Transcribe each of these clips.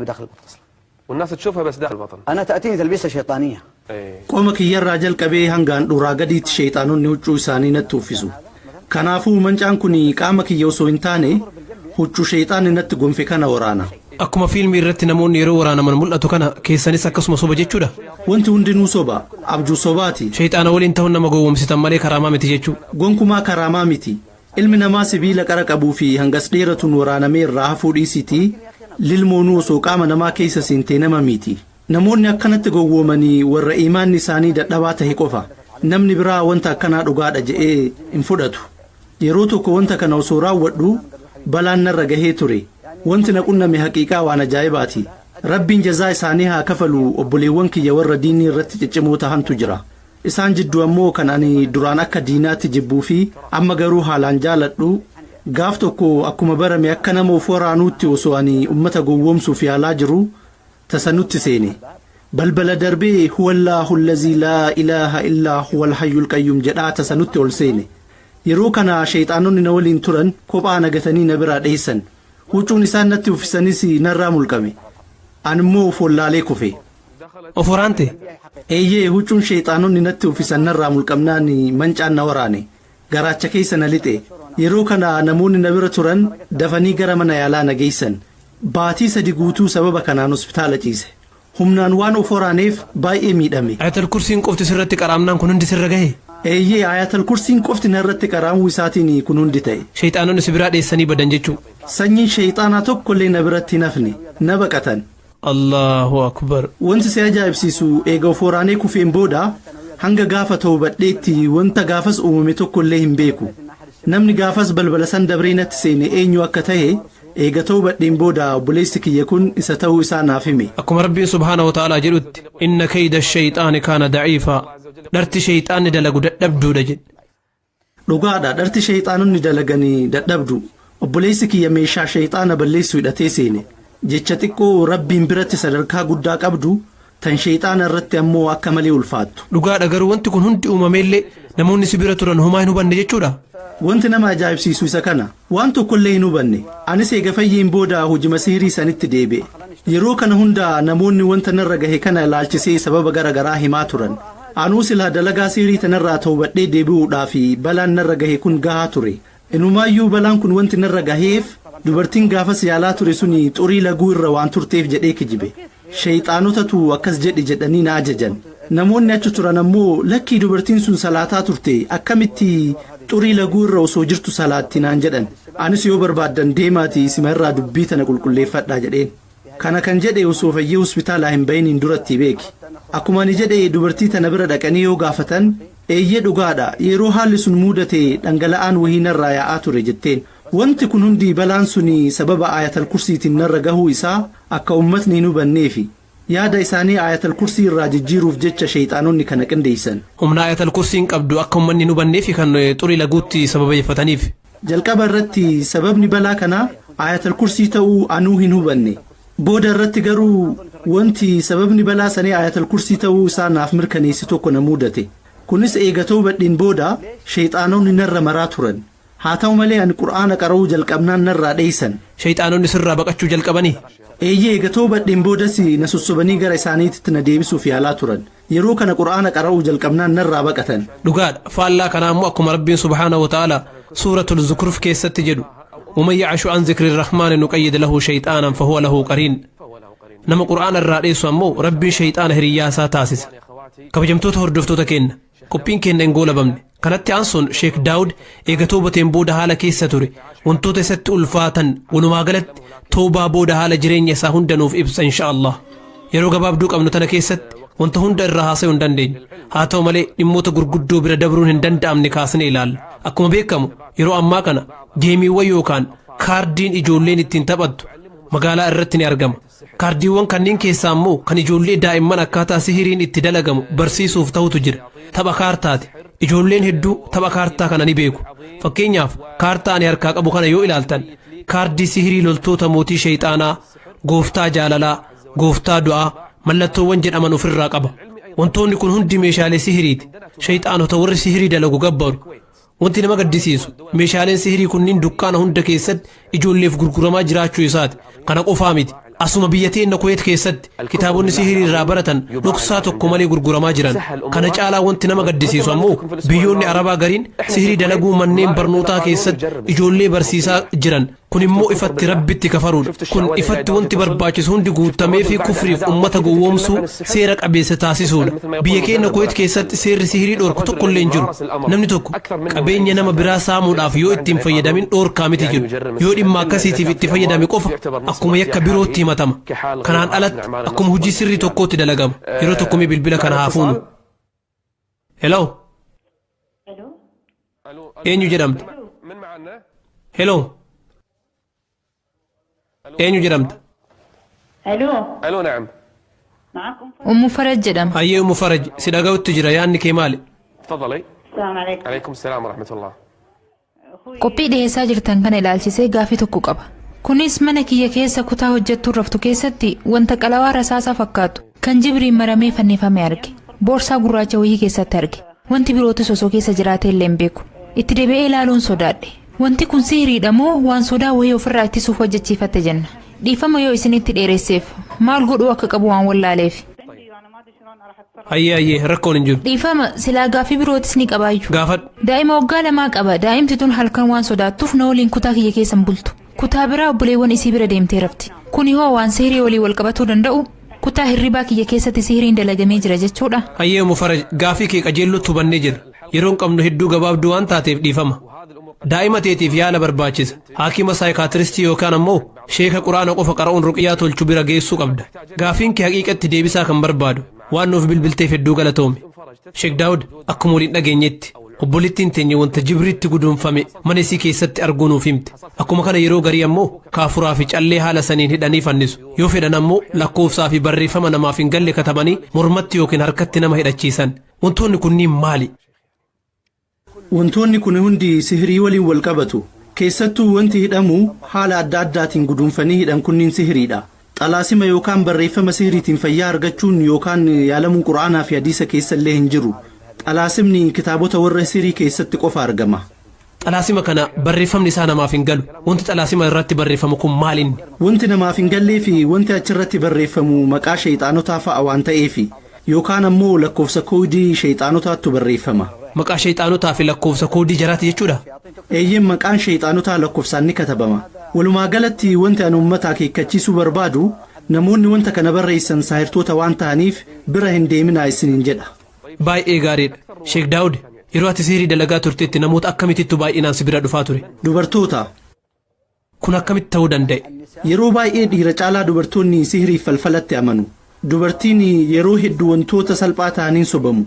بداخل البطن اصلا. والناس تشوفها بس داخل البطن. انا تاتيني تلبيسه شيطانيه. ايه. Qoma kiyyarraa jalqabee hanga handhuuraa gadiitti sheeyxaanonni huccuu isaanii natti uffisu. Kanaafuu mancaan kun qaama kiyya osoo hin taane huccuu sheeyxaanni natti gonfe kana waraana. Akkuma fiilmii irratti namoonni yeroo waraanaman mul'atu kana keessanis akkasuma soba jechuudha. Wanti hundinuu soba, abjuu sobaati. Sheeyxaana waliin ta'uun nama gowwoomsitan malee karaamaa miti jechuu. Gonkumaa karaamaa miti. Ilmi namaa sibiila qara qabuu fi hangas dheeratuun waraanamee irraa hafuu dhiisitii lilmoonuu osoo qaama namaa keessa seentee nama miti. Namoonni akkanatti gowwoomanii warra imaanni isaanii dadhabaa tahe qofa. Namni biraa wanta akkanaa dhugaadha je'ee hin fudhatu. Yeroo tokko wanta kana osoo raawwadhu balaan narra gahee ture. Wanti na qunname haqiiqaa waan ajaa'ibaati. Rabbiin jazaa isaanii haa kafalu, obboleewwan kiyya warra diinii irratti ciccimoo tahantu jira. Isaan jidduu ammoo kan ani duraan akka diinaatti jibbuu fi amma garuu haalaan jaaladhu, gaaf tokko akkuma barame akka nama of waraanuutti osoo ani ummata gowwoomsuuf yaalaa jiru tasa nutti seene. Balbala darbee "هو الله الذي لا إله إلا هو الحي القيوم" jedhaa tasa nutti ol seene. Yeroo kana sheeyxaanonni na waliin turan kophaa nagatanii na biraa dheessan. Huccuun isaan natti uffisanis narraa mulqame. Ani immoo of wallaalee kufe. Of waraante? Eeyyee, huccuun sheeyxaanonni natti uffisan narraa mulqamnaan mancaan na waraane. Garaacha keessa na lixe. Yeroo kana namoonni na bira turan dafanii gara mana yaalaa na geessan. Baatii 3 guutuu sababa kanaan hospitaala ciise. Humnaan waan of waraaneef baay'ee miidhame. Ayatal kursiin qofti sirratti qaraamnaan kun hundi sirra gahe? Eeyyee, ayatal kursiin qofti narratti qaraamuu isaatiin kun hundi ta'e. Sheeyxaanonni si biraa dheessanii badan jechuu. Sanyiin sheeyxaanaa tokkollee na biratti hin hafne, na baqatan. Allahu akbar. Wanti si ajaa'ibsiisu, eega of waraanee kufeen booda hanga gaafa ta'u wanta gaafas uumame tokkollee hin beeku. Namni gaafas balbala san dabree natti seene eenyu akka ta'e eega ta'uu badheen booda obboleessi kiyya kun isa ta'uu isaa naaf hime. Akkuma Rabbiin subhaanahu wa ta'aalaa jedhutti, "إن كيد الشيطان كان ضعيفا", dharti sheeyxaanni dalagu dadhabduudha jedhe. Dhugaadha, dharti sheeyxaanonni dalaganii dadhabdu. Obboleessi kiyya meeshaa sheeyxaana balleessu hidhatee seene. Jecha xiqqoo Rabbiin biratti sadarkaa guddaa qabdu, tan sheeyxaana irratti ammoo akka malee ulfaattu. Dhugaadha, garuu wanti kun hundi uumameellee namoonni si bira turan homaa hin hubanne jechuudha. Wanti nama ajaa'ibsiisu isa kana. Waan tokkollee hin hubanne. Anis eega fayyeen booda hojii sihirii sanitti deebi'e. Yeroo kana hunda namoonni wanta narra gahe kana ilaalchisee sababa gara garaa himaa turan. Anuu silaa dalagaa sihirii tanarraa toobadhee deebi'uudhaa fi balaan narra gahe kun gahaa ture. Inumaayyuu balaan kun wanti narra gaheef dubartiin gaafas yaalaa ture suni xurii laguu irra waan turteef jedhee kijibe. Sheeyxaanotatu akkas jedhi jedhanii na ajajan. Namoonni achi turan ammoo, "Lakkii, dubartiin sun salaataa turte, akkamitti xurii laguu irra osoo jirtu salaatti?" naan jedhan. Anis, "Yoo barbaaddan deemaatii isima irraa dubbii tana qulqulleeffadhaa" jedheen. Kana kan jedhe osoo fayyee hospitaalaa hin bahiniin duratti beeki. Akkuma ani jedhe dubartii tana bira dhaqanii yoo gaafatan, "Eeyyee, dhugaadha, yeroo haalli sun mudate dhangala'aan wahii narraa yaa'aa ture" jetteen. Wanti kun hundi, balaan suni sababa aayatal kursiitiin narra gahuu isaa akka ummatni hin hubanneefi. Yaada isaanii aayatal kursii irraa jijjiiruuf jecha sheeyxaanonni kana qindeessan. Humna ayatal kursiin qabdu akka ummanni hin hubanneefi kan xurii laguutti sababeeffataniif. Jalqaba irratti sababni balaa kanaa aayatal kursii ta'uu anuu hin hubanne. Booda irratti garuu wanti sababni balaa sanii aayatal kursii ta'uu isaa naaf mirkaneessi tokko na mudate. Kunis eega ta'uu badhiin booda sheeyxaanonni narra maraa turan. Haa ta'u malee ani Qur'aana qara'uu jalqabnaan narraa dheeysan. Sheeyxaanonni sirraa baqachuu jalqabanii? Eeyyee, eega ta'uu badheen boodas na sossobanii gara isaaniitti na deebisuuf yaalaa turan. Yeroo kana Qur'aana qara'uu jalqabnaan narraa baqatan. Dhugaadha, faallaa kanaa immoo akkuma Rabbiin subhaanahu wa ta'aalaa Suuratul Zukruf keessatti jedhu, "ومن يعش عن ذكر الرحمن نقيض له شيطانا فهو له قرين", nama Qur'aana irraa dheessu ammoo Rabbiin shayxaana hiriyyaa isaa taasisa. Kabajamtoota hordoftoota keenya, qophiin keenya hin goolabamne. Kanatti aansuun Sheek Daawud eega toobateen booda haala keessa ture, wantoota isatti ulfaatan, walumaa galatti toobaa booda haala jireenya isaa hunda nuuf ibsa, insha Allah. Yeroo gabaabduu qabnu tana keessatti wanta hunda irraa haasa'uu hin dandeenyu. Haa ta'u malee dhimmoota gurguddoo bira dabruun hin danda'amne kaasnee ilaalla. Akkuma beekamu yeroo ammaa kana geemiiwwan yookaan kaardiin ijoolleen ittiin taphattu magaalaa irratti ni argama. Kaardiiwwan kanneen keessaa immoo kan ijoollee daa'imman akkaataa sihiriin itti dalagamu barsiisuuf ta'utu jira. Tapha kaartaati. Ijoolleen hedduu tapha kaartaa kana ni beeku. Fakkeenyaaf, kaartaa ani harkaa qabu kana yoo ilaaltan, kaardii sihirii loltoota mootii sheeyxaanaa, gooftaa jaalalaa, gooftaa du'aa mallattoowwan jedhaman ofirraa qaba. Wantoonni kun hundi meeshaalee sihiriiti. Sheeyxaanota warri sihirii dalagu gabbaru. Wanti nama gaddisiisu meeshaaleen sihirii kunniin dukkaana hunda keessatti ijoolleef gurguramaa jiraachuu isaati. Kana qofaa miti. Asuma biyya teenna Kuweet keessatti kitaabonni sihirii irraa baratan dhoksaa tokko malee gurguramaa jiran. Kana caalaa wanti nama gaddisiisu ammoo biyyoonni Arabaa gariin sihirii dalaguu manneen barnootaa keessatti ijoollee barsiisaa jiran. Kun immoo ifatti Rabbitti kafaruudha. Kun ifatti wanti barbaachisu hundi guutamee fi kufriif ummata gowwoomsuu seera qabeessa taasisuudha. Biyya keenya Kuweet keessatti seerri sihirii dhorku tokko illee hin jiru. Namni tokko qabeenya nama biraa saamuudhaaf yoo ittiin fayyadamin dhorkaa miti jiru. Yoo dhimma akkasiitiif itti fayyadame qofa akkuma yakka birootti himatama. Kanaan alatti akkuma hojii sirrii tokkootti dalagama. Yeroo tokko mee bilbila kana haa fuunu. Hello. Eenyu jedhamta? Hello. Eenyu jedhamta? الو. الو، نعم. معكم. Ummu Faraj jedhama. Hayyee Ummu Faraj, si dhaga'utti jira, yaadni kee maali? تفضلي. السلام عليكم. عليكم السلام ورحمة الله. Qophii dhiheessaa jirtan kana ilaalchisee gaafii tokko qaba. Kunis mana kiyya keessa kutaa hojjettuun raftu keessatti wanta qalawaa rasaasaa fakkaatu kan jibriin maramee fannifame arge. Boorsaa gurraacha wayii keessatti arge. Wanti birootis osoo keessa jiraate illee hin beeku. Itti deebi'ee ilaaluun sodaadhe. Wanti kun sihiriidha moo waan sodaa wayii ofirraa ittisuuf hojjechiifatte jenna. Dhiifama yoo isinitti dheeresseef, maal godhuu akka qabu waan wallaaleef. Hayyee hayyee, rakkoon hin jiru. Dhiifama, silaa gaafii birootis ni qabaayyuu. Gaafadhu. Daa'ima waggaa 2 qaba. Daa'imti tun halkan waan sodaattuuf na waliin kutaa kiyya keessa hin bultu. Kutaa biraa obboleewwan isii bira deemtee rafti. Kuni hoo waan sihirii walii wal qabatuu danda'u? Kutaa hirribaa kiyya keessatti sihiriin dalagamee jira jechuudha. Hayyee Ummu Faraj, gaafii kee qajeellotti hubannee jira. Yeroon qabnu hedduu gabaabduu waan taateef dhiifama. Daa'ima teetiif yaala barbaachisa. Haakima saayikaatiristii yookaan ammoo sheeka Quraana qofa qara'uun ruqiyyaa tolchu bira geessuu qabda. Gaafiin kee haqiiqatti deebisaa kan barbaadu. Waan nuuf bilbilteef hedduu galatoomi. Sheek Daawud, akkuma waliin dhageenyetti obbolittiin teenya wanta jibriitti guduunfame mana isii keessatti arguu nuuf himte. Akkuma kana yeroo garii ammoo kaafuraa fi callee haala saniin hidhanii fannisu. Yoo fedhan ammoo lakkoofsaa fi barreeffama namaaf hin galle katabanii mormatti yookiin harkatti nama hidhachiisan. Wantoonni kunniin maali? Wantoonni kun hundi sihirii waliin wal qabatu. Keessattuu wanti hidhamu haala adda addaatiin guduunfanii hidhan kunniin sihiriidha. Xalaasima yookaan barreeffama sihiriitiin fayyaa argachuun yookaan yaalamuun Quraanaa fi hadiisa keessa illee hin jiru. Xalaasimni kitaabota warra sihirii keessatti qofa argama. Xalaasima kana barreeffamni isaa namaaf hin galu. Wanti xalaasima irratti barreeffamu kun maal inni? Wanti namaaf hin gallee fi wanti achirratti barreeffamu maqaa sheexaanotaa fa'a waan ta'eefi yookaan ammoo lakkoofsa koodii sheexaanotaattu barreeffama. Maqaa sheexaanotaa fi lakkoofsa koodii jaraati jechuudha. Eeyyeen, maqaan sheexaanotaa lakkoofsaan ni katabama. Walumaa galatti wanti ani uummata akeekkachiisuu barbaadu, namoonni wanta kana barreessan saahirtoota waan ta'aniif bira hin deeminaa isiniin jedha. Baay'ee gaariidha. Sheek Daawud, yeroo ati sihirii dalagaa turtetti namoota akkamitittu baay'inaan si bira dhufaa ture? Dubartoota. Kun akkamitti ta'uu danda'e? Yeroo baay'ee dhiira caalaa dubartoonni sihiriif falfalatti amanu. Dubartiin yeroo hedduu wantoota salphaa ta'aniin sobamu.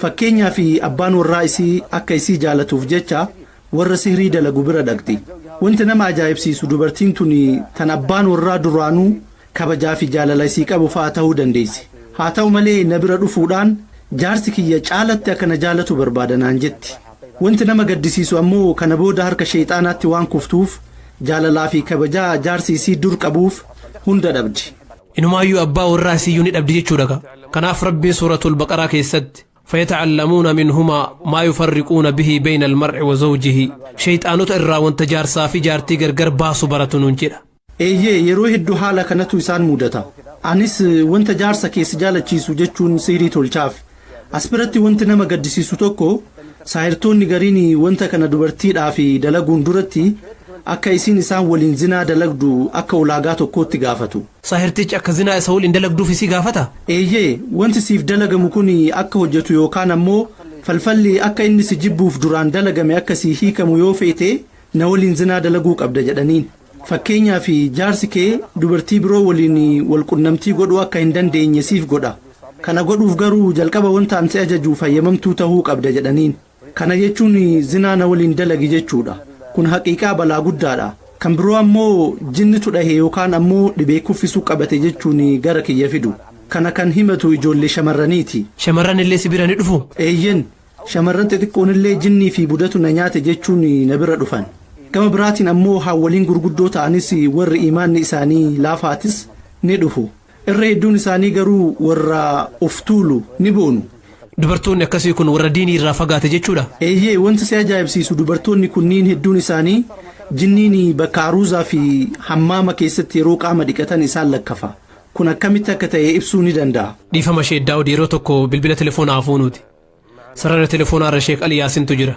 Fakkeenyaaf, abbaan warraa isii akka isii jaalatuuf jecha warra sihirii dalagu bira dhaqxi. Wanti nama ajaa'ibsiisu, dubartiin tun tan abbaan warraa duraanuu kabajaa fi jaalala isii qabu fa'aa ta'uu dandeessi. Haa ta'u malee na bira dhufuudhaan jaarsi kiyya caalatti akka na jaalatu barbaada naan jetti. Wanti nama gaddisiisu ammoo kana booda harka sheexaanaatti waan kuftuuf jaalalaa fi kabajaa jaarsi isii dur qabuuf hunda dhabdi. Inumaayyuu abbaa warraa isiyyuu ni dhabdi jechuudha. Kanaaf Rabbiin Suuratul Baqaraa keessatti: فيتعلمون منهما ما يفرقون به بين المرء وزوجه، shayxaanota irraa wanta jaarsaa fi jaartii gargar baasu baratu nuun jedha. Eeyyee, yeroo hedduu haala kanatu isaan mudata. Anis wanta jaarsa keessa jaalachiisu jechuun sihirii tolchaaf. As biratti wanti nama gaddisiisu tokko, saahirtoonni gariin wanta kana dubartiidhaa fi dalaguun duratti akka isiin isaan waliin zinaa dalagdu akka ulaagaa tokkootti gaafatu. Saahirtichi akka zinaa isa waliin dalagduuf isii gaafata? Eeyyee, wanti siif dalagamu kun akka hojjetu yookaan ammoo falfalli akka inni si jibbuuf duraan dalagame akka si hiikamu yoo feete na waliin zinaa dalaguu qabda jedhaniin. Fakkeenyaaf, jaarsi kee dubartii biroo waliin wal qunnamtii godhuu akka hin dandeenye siif godha. Kana godhuuf garuu jalqaba wanta an si ajaju fayyamamtuu tahuu qabda jedhaniin. Kana jechuun zinaa na waliin dalagi jechuudha. Kun haqiiqaa balaa guddaadha. Kan biroo ammoo jinnitu dhahe yookaan ammoo dhibee kuffisuu qabate jechuun gara kiyya fidu. Kana kan himatu ijoollee shamarraniiti. Shamarran illee si bira ni dhufu? Eeyyen, shamarran xixiqqoon illee jinnii fi budatu na nyaate jechuun na bira dhufan. Gama biraatiin ammoo haawwaliin gurguddoo ta'anis warri imaanni isaanii laafaatis ni dhufu. Irra hedduun isaanii garuu warra of tuulu, ni boonu. Dubartoonni akkasii kun warra diinii irraa fagaate jechuudha. Eeyyee, wanti si ajaa'ibsiisu dubartoonni kunniin hedduun isaanii Jinniin bakka aruuzaa fi hammaama keessatti yeroo qaama dhiqatan isaan lakkafa. Kun akkamitti akka ta'e ibsuu ni danda'a. Dhiifama Sheek Daawud, yeroo tokko bilbila telefoonaa fuunuuti. Sarara telefoonaa irra Sheek Ali Yaasintu jira.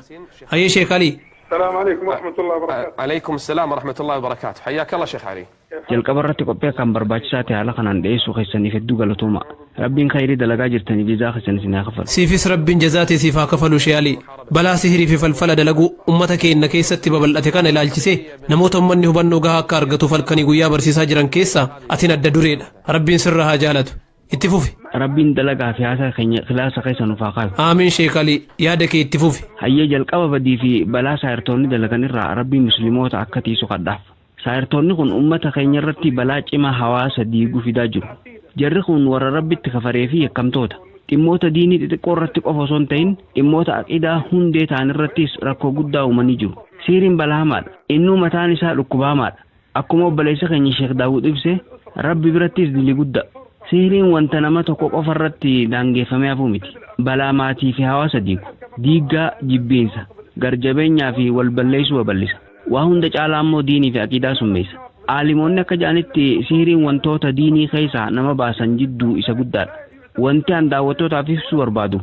Hayyee Sheek Ali. السلام عليكم ورحمة الله وبركاته. عليكم السلام ورحمة الله وبركاته، حياك الله شيخ علي. Jalqaba irratti qophii akkaan barbaachisaa ta'e haala kanaan dhiyeessuu keessaniif hedduu galatooma. Rabbiin khayrii dalagaa jirtaniif jazaa keessan isin haa kafalu. Siifis Rabbiin jazaatee siif haa kafalu Sheek Ali. Balaa sihirii fi falfala dalaguu ummata keenya keessatti babal'ate kana ilaalchisee namoota ummanni hubannoo gahaa akka argatuuf halkanii guyyaa barsiisaa jiran keessaa atin adda dureedha. Rabbiin sirra haa jaalatu. Itti fufi. Rabbiin dalagaa fi haasaa keenya ikhlaasa keessa nuuf haa kaayu. Aamiin Sheek Ali, yaada kee itti fufi. Hayyee, jalqaba badii fi balaa saayirtoonni dalagan irraa Rabbiin musliimoota akka tiisu kadhaaf. Saayirtoonni kun ummata keenya irratti balaa cimaa hawaasa diiguu fidaa jiru. Jarri kun warra Rabbitti kafaree fi yakkamtoota. Dhimmoota diinii xixiqqoo irratti qofa osoo hin ta'in dhimmoota aqidaa hundee ta'an irrattis rakkoo guddaa uumanii jiru. Siiriin balaa hamaadha. Innuu mataan isaa dhukkuba hamaadha. Akkuma obboleessa keenya Sheekh Daawud ibse, Rabbi birattis dilii guddaa. Sihiriin wanta nama tokko qofa irratti daangeffamee hafuu miti. Balaa maatii fi hawaasa diigu. Diiggaa, jibbiinsa, garjabeenyaa fi wal balleessuu babal'isa. Waa hunda caalaa immoo diinii fi aqidaa summeessa. Aalimoonni akka jedhanitti sihiriin wantoota diinii keessaa nama baasan jidduu isa guddaadha. Wanti an daawwattootaaf ibsuu barbaadu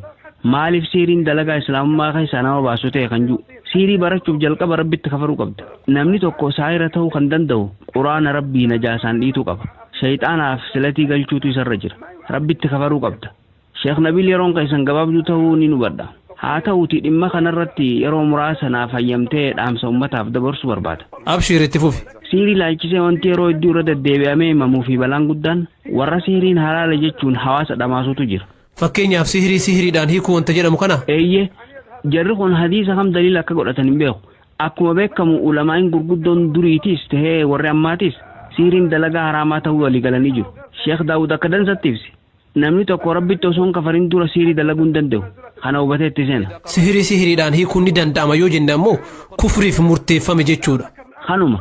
maaliif sihiriin dalagaa islaamummaa keessaa nama baasu ta'e kan jiru. Sihirii barachuuf jalqaba Rabbitti kafaruu qabda. Namni tokko saahira ta'uu kan danda'u Quraana Rabbii najaasaan dhiituu qaba. Shayxaanaaf silatii galchuutu isarra jira. Rabbitti kafaruu qabda. Sheekh Nabil, yeroon keessan gabaabduu ta'uu ni hubadha. Haa ta'uuti dhimma kanarratti yeroo muraasa naaf hayyamtee dhaamsa ummataaf dabarsuu barbaada. Abshiir, itti fufi. Sihirii ilaalchisee wanti yeroo hedduu irra deddeebi'amee himamuu fi balaan guddaan warra sihiriin halaala jechuun hawaasa dhamaasutu jira. Fakkeenyaaf sihirii sihiriidhaan hiikuu wanta jedhamu kana. Eeyyee, jarri kun hadiisa kam daliila akka godhatan hin beeku. Akkuma beekamu ulamaa'in gurguddoon duriitis tahee warri ammaatis sihiriin dalagaa haraamaa ta'uu walii galanii jiru. Sheekh Daawud akka dansatti ibse. Namni tokko Rabbitti osoo hin kafarin dura sihirii dalaguu hin danda'u. Kana hubatee itti seena. Sihirii sihiriidhaan hiikuun ni danda'ama yoo jenne ammoo kufriif murteeffame jechuudha. Kanuma.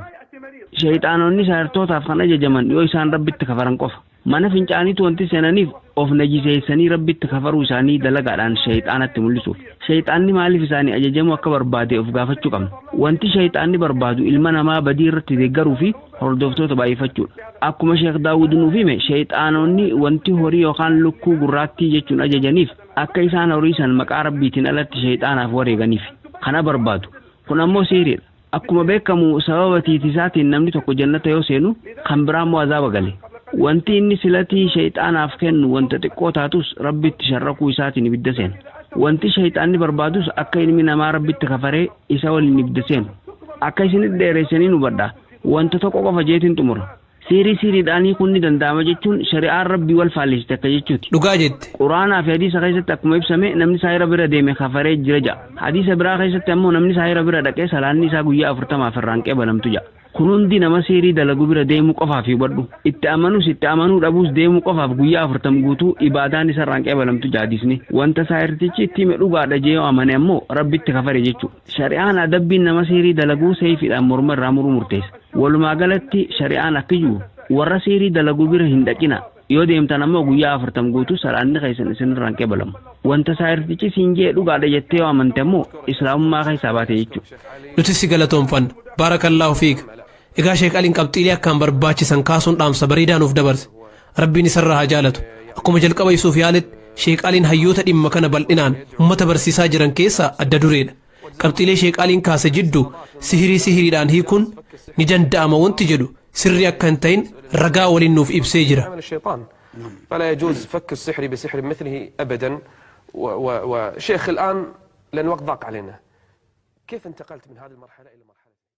Shayxaanonni saayirtootaaf kan ajajaman yoo isaan Rabbitti kafaran qofa. Mana fincaaniitu wanti seenaniif of najiseessanii Rabbitti kafaruu isaanii dalagaadhaan shayxaanatti mul'isuuf. Shayxaanni maaliif isaanii ajajamuu akka barbaade of gaafachuu qabna. Wanti shayxaanni barbaadu ilma namaa badii irratti deeggaruu fi hordoftoota baay'ifachuudha. Akkuma Sheekh Daawud nuuf hime, shayxaanonni wanti horii yookaan lukkuu gurraattii jechuun ajajaniif akka isaan horii san maqaa Rabbiitiin alatti shayxaanaaf wareeganiif. Kana barbaadu. Kun ammoo sihiriidha. Akkuma beekamu sababa tiitisaatiin namni tokko jannata yoo seenu kan biraa immoo azaaba gale. Wanti inni silatii shayxaanaaf kennu wanta xiqqoo taatus Rabbitti sharrakuu isaatiin ibidda seena. Wanti shayxaanni barbaadus akka ilmi namaa Rabbitti kafaree isa waliin ibidda seenu. Akka isinitti dheereessanii hubadha. Wanta tokko qofa jeetiin xumura. Sihirii sihiriidhaan hiikuun ni danda'ama jechuun shari'aan Rabbii wal faalliste akka jechuuti. Dhugaa jette. Quraanaa fi hadiisa keessatti akkuma ibsame namni saahira bira deeme kafaree jira ja'a. Hadiisa biraa keessatti ammoo namni saahira bira dhaqee salaanni isaa guyyaa 40f irraan qeebalamtu ja'a. Kun hundi nama sihirii dalagu bira deemuu qofaaf hubadhu. Itti amanus itti amanuu dhabuus deemuu qofaaf guyyaa 40 guutuu ibaadaan isa irraan qeebalamtu ja'a hadiisni. Wanta saahirtichi itti hime dhugaadha jee yoo amane ammoo Rabbitti kafare jechuudha. Shari'aan adabbiin nama sihirii dalaguu seefiidhaan morma irraa muruu murteessa. Walumaa galatti shari'aan akka jiru warra sihirii dalagu bira hin dhaqina. Yoo deemtan ammoo guyyaa 40 guutuu salaanni keessan isinirraan qeebalamu. Wanta saahirtichi siin jee dhugaadha jettee yoo amante ammoo islaamummaa keessaa baate jechuudha. Nuti si galatoonfanna. Baarakallaahu fiik. Egaa Sheek Aliin qabxiilee akkaan barbaachisan kaasuun dhaamsa bareedaa nuuf dabarse. Rabbiin isarraa haa jaalatu. Akkuma jalqaba ibsuuf yaaletti Sheek Aliin hayyoota dhimma kana bal'inaan ummata barsiisaa jiran keessaa adda dureedha. Qabxiilee Sheek Aliin kaase jiddu sihirii sihiriidhaan hiikuun ni danda'ama wanti jedhu sirrii akka hin ta'in ragaa waliin nuuf ibsee jira. عمل الشيطان، فلا يجوز فك السحر بسحر مثله أبدا. وشيخ، الآن لأن الوقت ضاق علينا، كيف انتقلت من هذه المرحلة إلى مرحلة